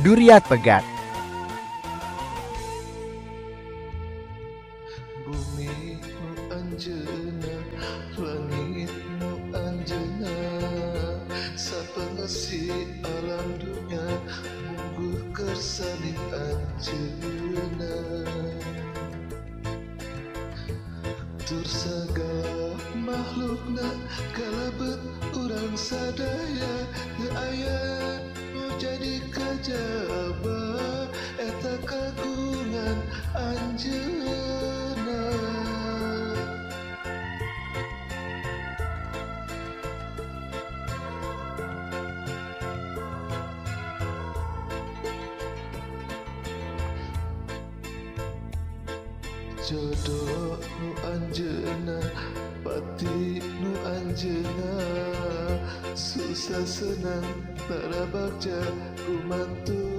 Duriat Pegat. Bumi nu anjeunna, langit nu anjeunna, sapengesi alam dunya mungguh kersaning anjeunna. Tur sagala makhlukna kalebet urang sadaya, teu aya nu jadi kajaba eta kagungan anjeunna. Jodoh nu anjeunna, pati nu anjeunna, susah senang tara bagja gumantung.